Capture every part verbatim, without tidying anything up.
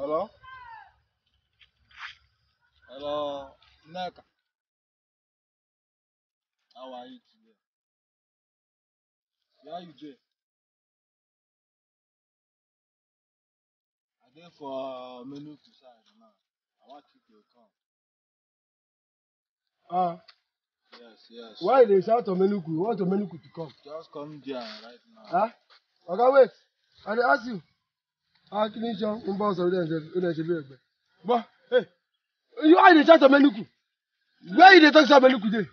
Hello? Hello, Nneka. How are you today? Where you dey? I dey for Omenuku side now. I want you to come. Ah. Yes, yes. Why you dey shout Omenuku? You want Omenuku to come? Just come there right now. Ah? Oga, wait. I dey ask you. Ah, kini ijo, n bọ sọ, o dey ṣe, o dey ṣe bí ẹgbẹ́. But, hey, you, why you dey shout Omenuku? Where you dey talk say Omenuku dey?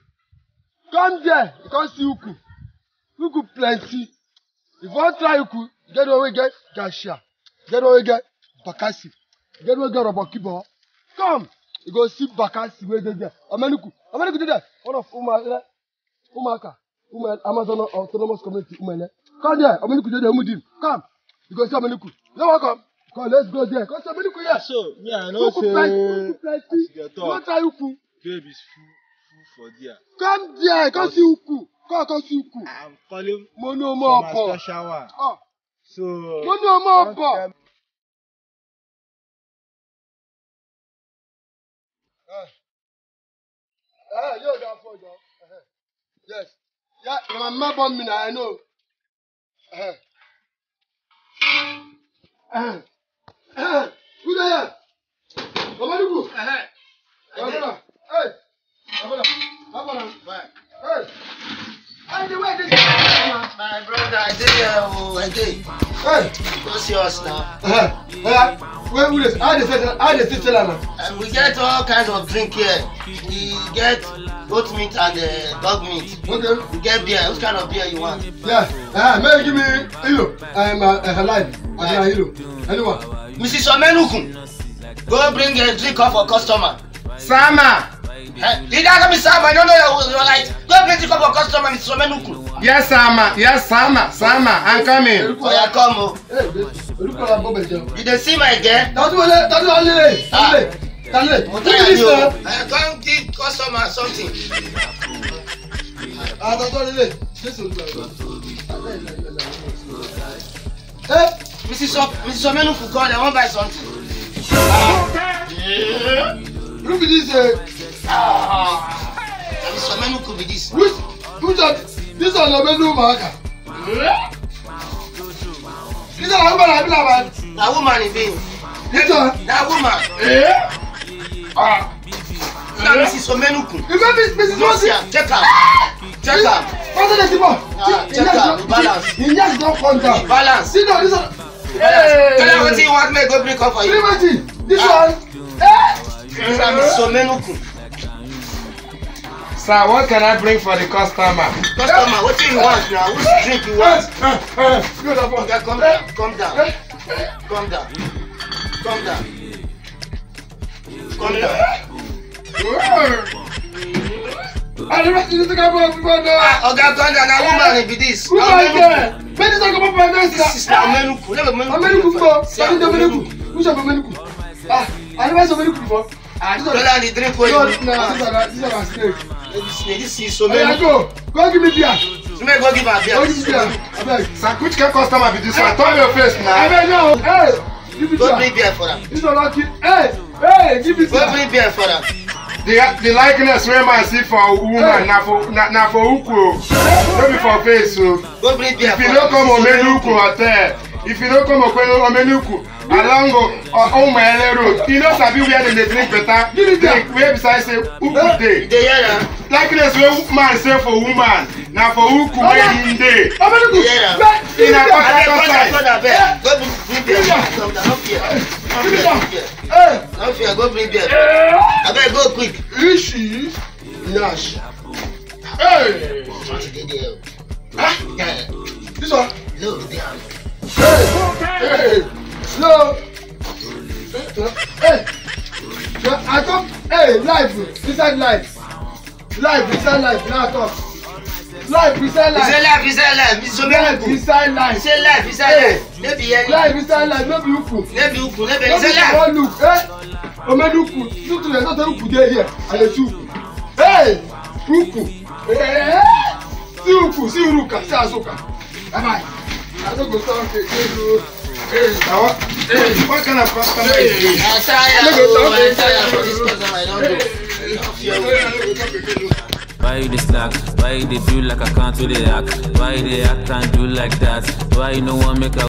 Come there, you come see Uku. Uku plenty. If you wan try Uku, get one wey get Gashia, get one wey get Bakasi, get one wey get Robokibo. Come, you go see Bakasi wey dey there. Omenuku, Omenuku dey there. One of Uma-, Umaka, Uma-, Amazon Autonomous Community, Umene. Come there, Omenuku dey there, Umudim. Come, you go see Omenuku. You no wan come? Come, let's go there. Come see Omenuku here. So, me, I know Uku say plenty, Uku plenty. As you dey talk, you wan try Uku? Babe is full, full for there. Come there, come see Uku. Come, come see Uku. I'm calling Mono for my Mopo. Special one. Ah. So, Mono Mopo. Don't tell me. Eh. Eh, you that for you. Eh. Yes. Yeah, my mama born me now, I know. Eh. Eh. Eh. Who dey here? Mama Nuku. Eh. My brother. Hey. My brother. My brother. Why? Hey. Hey, the way this. My brother, I dey here, oh, I dey. Hey. Go see us now. Eh. Eh. Where, who dey, how dey sell, how dey still sell am now? Uh, we get all kinds of drink here. We get goat meat and, uh, dog meat. Okay. We get beer. Which kind of beer you want? Yeah. Ah, man, give me Hero. I'm, uh, uh, alive. I mean, Hero. Anyone? Missus Omenukun, go bring a drink up for customer. Sama. Eh, you don't tell me Sama. I don't know your, your light. Go bring drink up for customer, Missus Omenukun. Yes, Sama. Yes, Sama. Sama, I'm coming. Oh, yeah, come, oh. Hey, baby. Look at that bubble jam. You dey see my girl? That's what, that's what I need. Ah. Tale. Mo tell you, I come give customer something. Ah, that's what I need. This one. Eh? Missus Op-, Missus Omenuku call, they wan buy something. Ah. Who be this, eh? Ah. Na Missus Omenuku be this. Which, which one? This one, Omenu Maka. Eh? This one, woman, abi na man? Na woman e be. This one? Na woman. Eh? Ah. Na Missus Omenukun. You know, Missus Mosi. Check am. Check am. What is this one? Ah, check am. The balance. The yes don come down. The balance. See now, this one. The balance. Hey. Tell her wetin you want, make go bring come for you. Three wetin? This one. Eh? This one is Missus Omenukun. Sir, what can I bring for the customer? Customer, wetin you want now? Which drink you want? Eh, eh, eh, you that one. Oga, come down, come down. Calm down. Calm down. Calm down. I never see this kind of people now. Ah, Oga, calm down. Na woman be this. Woman there. Make this one come up my mess. This is na Omenukun. No be Omenukun. Omenukun go. See, Omenukun. Which of Omenukun? Ah, I never saw Omenukun before. Ah, this one. Tell her the drink wey you want. No, this one, this one na snake. This is, this is so many. Oya, go. Go give me beer. Make go give her beer. Go give me beer. Abeg. Sir, which kind customer be this one? Turn your face now. Abeg, no. Hey, give me beer. Go bring beer for am. This one lucky. Hey, hey, give me beer. Go bring beer for am. The, the likeness wey man see for woman na for, na, na for Uku o. No be for face o. Go bring beer for am. If you no come Omenuku Hotel, if you no come Omenuku, Alongo, uh, Omaele Road. You know, sabi where dem dey drink better drink. Where beside say Uku dey. You dey hear am? Like this way man say for woman, na for Uku wey him dey. Omenuku. Yeah. In a quarter side. Abeg, go bring beer. Come down, no fear. No fear, no fear. No fear, go bring beer. Abeg, go quick. Ishi. Nash. Hey. What you dey there? Ah, yeah. This one. No, they are. Hey, hey, no. Hey, no, I come. Hey, life inside life. Life inside life. Now I come. Life inside life. Inside life, inside life. It's so many. Life inside life. Say life inside life. No be any. Life inside life. No be Uku. No be Uku. No be inside life. No be one look. Eh? Omenuku. Look to the, not Uku dey here. I dey see Uku. Hey, Uku. Hey, hey, hey. See Uku, see Uruka, see Azuka. Bye bye. I no go talk again o. Hey, na what? What kind of customer is this? I tire, No go oh, talk I to tire you. For this customer, I don't do. Why you dey slack? Why you dey do like account wey dey hack? Why you dey act and do like that? Why you no wan make I